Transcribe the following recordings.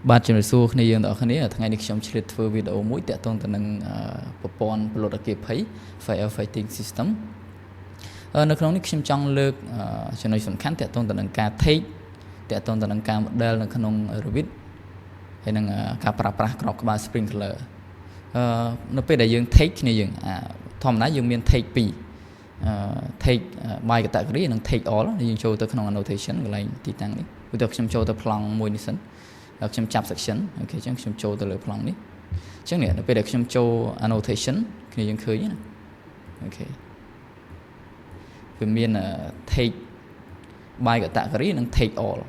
បាទជំរាបសួរគ្នាយើងទាំងអស់គ្នាថ្ងៃនេះខ្ញុំឆ្លៀតធ្វើវីដេអូមួយទាក់ទងទៅនឹងប្រព័ន្ធផលិតអគ្គិភ័យ Fire Fighting System នៅក្នុងនេះខ្ញុំចង់លើកចំណុចសំខាន់ទាក់ទងទៅនឹងការ take ទាក់ទងទៅនឹងការ model នៅក្នុង Revit ហើយនឹងការប្រើប្រាស់ក្របក្បាល sprinkler នៅពេលដែលយើង take គ្នាយើងធម្មតាយើងមាន take 2 take by category និង take all យើងចូលទៅក្នុង annotation កន្លែងទីតាំងនេះឧទាហរណ៍ខ្ញុំចូលទៅប្លង់មួយនេះសិនខ្ញុំចាប់ section OK អញ្ចឹងខ្ញុំចូលទៅលើប្លង់នេះអញ្ចឹងនេះនៅពេលដែលខ្ញុំចូល annotation គ្នាយើងឃើញណា OK វាមាន take by category និង take all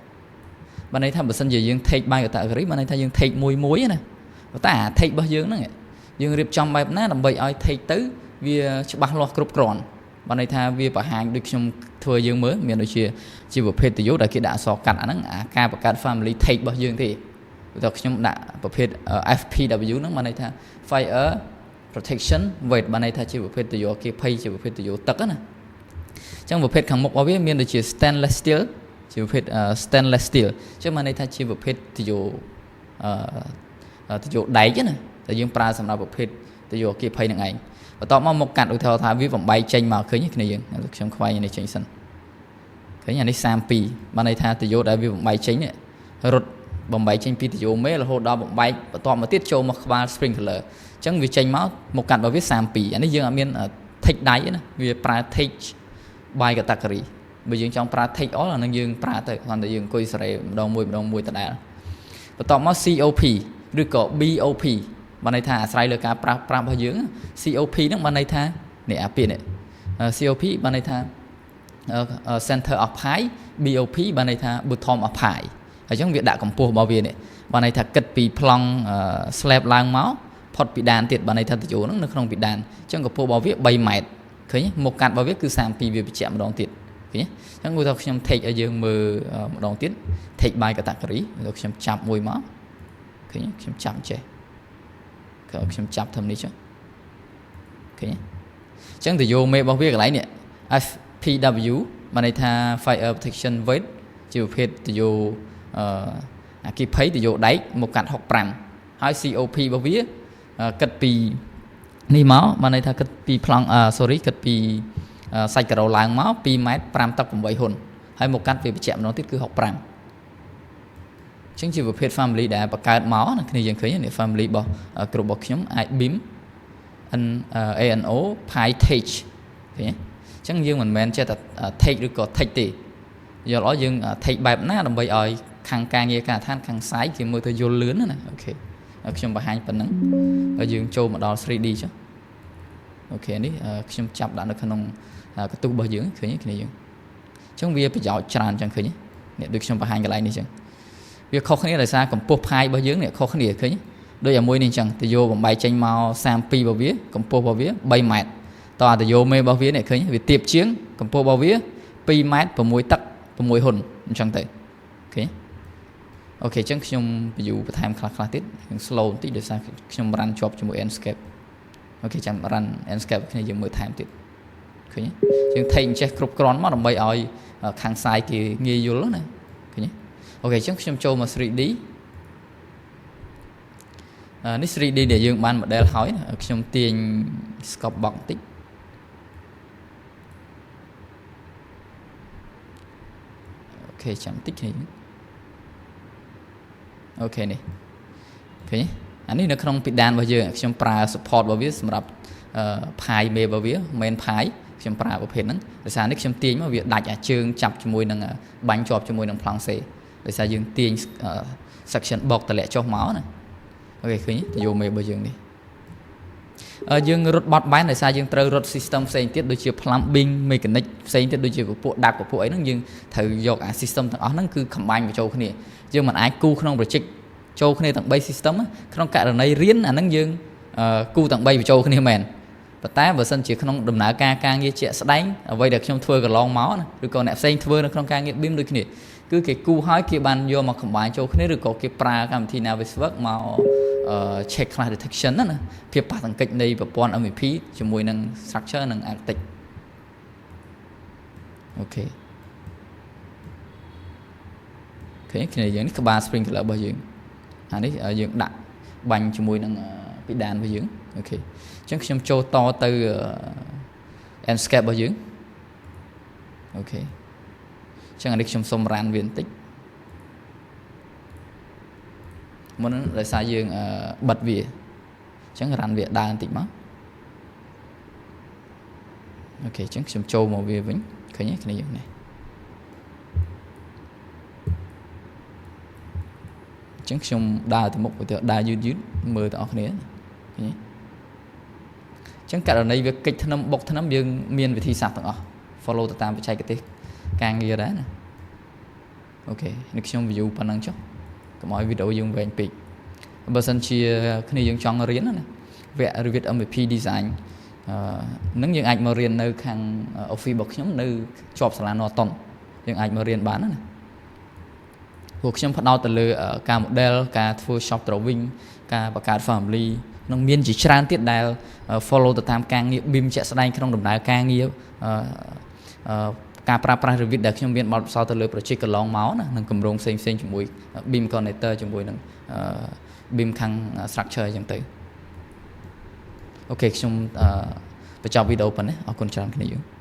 បានន័យថាបើសិនជាយើង take by category បានន័យថាយើង take មួយមួយណាប៉ុន្តែអា take របស់យើងហ្នឹងយើងរៀបចំបែបណាដើម្បីឲ្យ take ទៅវាច្បាស់លាស់គ្រប់គ្រាន់បានន័យថាវាបង្ហាញដូចខ្ញុំធ្វើយើងមើលមានដូចជាជាប្រភេទទុយោដែលគេដាក់អក្សរកាត់អាហ្នឹងអាការបង្កើត family take របស់យើងទេឧទាហរណ៍ខ្ញុំដាក់ប្រភេទ FPW ហ្នឹងបានន័យថា fire protection weight បានន័យថាជាប្រភេទទុយោអគ្គិភ័យជាប្រភេទទុយោទឹកណាអញ្ចឹងប្រភេទខាងមុខរបស់វាមានដូចជា stainless steel ជាប្រភេទ stainless steel អញ្ចឹងបានន័យថាជាប្រភេទទុយោអឺទុយោដែកណាតែយើងប្រើសម្រាប់ប្រភេទទុយោអគ្គិភ័យនឹងឯងបន្ទាប់មកមកកាត់ឧទាហរណ៍ថាវាបំបែកចេញមកឃើញគ្នាយើងខ្ញុំខ្វែងនេះចេញសិនឃើញអានេះ32បានន័យថាទុយោដែលវាបំបែកចេញនេះរត់បំបែកចេញពីទុយោមេរហូតដល់បំបែកបន្ទាប់មកទៀតចូលមកក្បាល sprinkler អញ្ចឹងវាចេញមកមកកាត់របស់វា32អានេះយើងអត់មាន take ដៃណាវាប្រើ take by category បើយើងចង់ប្រើ take all អានឹងយើងប្រើទៅគ្រាន់តែយើងអង្គុយសេរីម្ដងមួយម្ដងមួយដដែលបន្ទាប់មក COP ឬក៏ BOP បានន័យថាអាស្រ័យលើការប្រើប្រាស់របស់យើង COP ហ្នឹងបានន័យថានេះអាពាក្យនេះ COP បានន័យថា center of pie BOP បានន័យថា bottom of pie អញ្ចឹងវាដាក់កម្ពស់របស់វានេះបានន័យថាគិតពីប្លង់ slab ឡើងមកផុតពីដានទៀតបានន័យថាតយោហ្នឹងនៅក្នុងពីដានអញ្ចឹងកម្ពស់របស់វា3ម៉ែត្រឃើញមុខកាត់របស់វាគឺ32វាបញ្ជាក់ម្ដងទៀតឃើញអញ្ចឹងគូថាខ្ញុំ take ឲ្យយើងមើលម្ដងទៀត take by category ទៅខ្ញុំចាប់មួយមកឃើញខ្ញុំចាប់ចេះខ្ញុំចាប់ធ្វើនេះចុះឃើញអញ្ចឹងទៅយកមេរបស់វាកន្លែងនេះ FPW បានន័យថា fire protection weight ជាប្រភេទទុយោអឺអគ្គិភ័យទុយោដែកមកកាត់65ហើយ COP របស់វាគិតពីនេះមកបានន័យថាគិតពីប្លង់ sorry គិតពីសាច់ការ៉ូឡើងមក2ម៉ែត្រ5ទឹក8ហ៊ុនហើយមកកាត់វាបញ្ជាក់ម្ដងទៀតគឺ65ចឹងជាប្រភេទ family ដែលបង្កើតមកណាគ្នាយើងឃើញនេះ family របស់ក្រុមរបស់ខ្ញុំ iBeam N ANO Pi Tech ឃើញទេអញ្ចឹងយើងមិនមែនចេះតែ take ឬក៏ tech ទេយល់អត់យើង take បែបណាដើម្បីឲ្យខាងការងារការដ្ឋានខាងសាយគេមើលទៅយល់លឿនណា OK ខ្ញុំបង្ហាញប៉ុណ្ណឹងហើយយើងចូលមកដល់ 3D ចុះ OK នេះខ្ញុំចាប់ដាក់នៅក្នុងកន្ទុះរបស់យើងឃើញគ្នាយើងអញ្ចឹងវាប្រយោជន៍ច្រើនអញ្ចឹងឃើញនេះដូចខ្ញុំបង្ហាញកន្លែងនេះអញ្ចឹងវាខុសគ្នាដោយសារកម្ពស់ផាយរបស់យើងនេះខុសគ្នាឃើញដូចអាមួយនេះអញ្ចឹងទៅយកបំបែកចេញមក32របស់វាកម្ពស់របស់វា3ម៉ែត្រតអាតយោមេរបស់វានេះឃើញវាទៀបជាងកម្ពស់របស់វា2ម៉ែត្រ6ទឹក6ហ៊ុនអញ្ចឹងទៅ OK OK អញ្ចឹងខ្ញុំ view បន្ថែមខ្លះខ្លះទៀតខ្ញុំ slow បន្តិចដោយសារខ្ញុំ run ជាប់ជាមួយ Enscape OK ចាំ run Enscape គ្នាយើងមើលថែមទៀតឃើញយើង take ចេះគ្រប់គ្រាន់មកដើម្បីឲ្យខាងសាយគេងាយយល់ណាឃើញ OK អញ្ចឹងខ្ញុំចូលមក 3D នេះ 3D ដែលយើងបាន model ហើយខ្ញុំទាញ scope box បន្តិច OK ចាំតិចគ្នា OK នេះឃើញអានេះនៅក្នុងពិដានរបស់យើងខ្ញុំប្រើ support របស់វាសម្រាប់ pie មេរបស់វា main pie ខ្ញុំប្រើប្រភេទហ្នឹងដោយសារនេះខ្ញុំទាញមកវាដាច់អាជើងចាប់ជាមួយនឹងបាញ់ជាប់ជាមួយនឹងប្លង់សេដោយសារយើងទាញ section box តម្លាក់ចុះមកណា OK ឃើញទៅយកមេរបស់យើងនេះយើងរត់បត់បែនដោយសារយើងត្រូវរត់ system ផ្សេងទៀតដូចជា plumbing mechanic ផ្សេងទៀតដូចជាពពួកដាក់ពពួកអីហ្នឹងយើងត្រូវយកអា system ទាំងអស់ហ្នឹងគឺ combine បញ្ចូលគ្នាយើងមិនអាចគូក្នុង project ចូលគ្នាទាំង3 system ក្នុងករណីរៀនអាហ្នឹងយើងគូទាំង3បញ្ចូលគ្នាមែនប៉ុន្តែបើសិនជាក្នុងដំណើរការការងារជាក់ស្ដែងអ្វីដែលខ្ញុំធ្វើកន្លងមកណាឬក៏អ្នកផ្សេងធ្វើនៅក្នុងការងារ BIM ដូចគ្នាគឺគេគូហើយគេបានយកមក combine ចូលគ្នាឬក៏គេប្រើកម្មវិធី Navisworks មក check clash detection ណាភាពប៉ះទង្គិចនៃប្រព័ន្ធ MEP ជាមួយនឹង structure និង architect OK ឃើញគ្នាយើងនេះក្បាល sprinkler របស់យើង អានេះយើងដាក់បាញ់ជាមួយនឹងពិដានរបស់យើង។ OK អញ្ចឹងខ្ញុំចូលតទៅ Enscape របស់យើង។ OK អញ្ចឹងអានេះខ្ញុំសុំ run វាបន្តិចមុនហ្នឹងដោយសារយើងបិទវាអញ្ចឹង run វាដើរបន្តិចមក។ OK អញ្ចឹងខ្ញុំចូលមកវាវិញឃើញទេគ្នាយើងនេះអញ្ចឹងខ្ញុំដើរទៅមុខទៅដើរយឺតយឺតមើលទាំងអស់គ្នាឃើញទេអញ្ចឹងករណីវាកិច្ចធ្នឹមបុកធ្នឹមយើងមានវិធីសាស្ត្រទាំងអស់ follow ទៅតាមបច្ចេកទេសការងារដែរណា។ OK នេះខ្ញុំ view ប៉ុណ្ណឹងចុះកុំឲ្យវីដេអូយើងវែងពេក។បើសិនជាគ្នាយើងចង់រៀនណាវគ្គ Revit MVP design អឺនឹងយើងអាចមករៀននៅខាង office របស់ខ្ញុំនៅជាប់សាលា Norton យើងអាចមករៀនបានណាព្រោះខ្ញុំផ្ដោតទៅលើការ model ការធ្វើ shop drawing ការបង្កើត family នឹងមានជាច្រើនទៀតដែល follow ទៅតាមការងារ BIM ជាក់ស្ដែងក្នុងដំណើរការងារការប្រើប្រាស់ Revit ដែលខ្ញុំមានបទពិសោធន៍ទៅលើ project កន្លងមកណានិងគម្រោងផ្សេងផ្សេងជាមួយ BIM coordinator ជាមួយនឹង BIM ខាង structure អញ្ចឹងទៅ។ OK ខ្ញុំបញ្ចប់វីដេអូប៉ុណ្ណេះអរគុណច្រើនគ្នាយើង។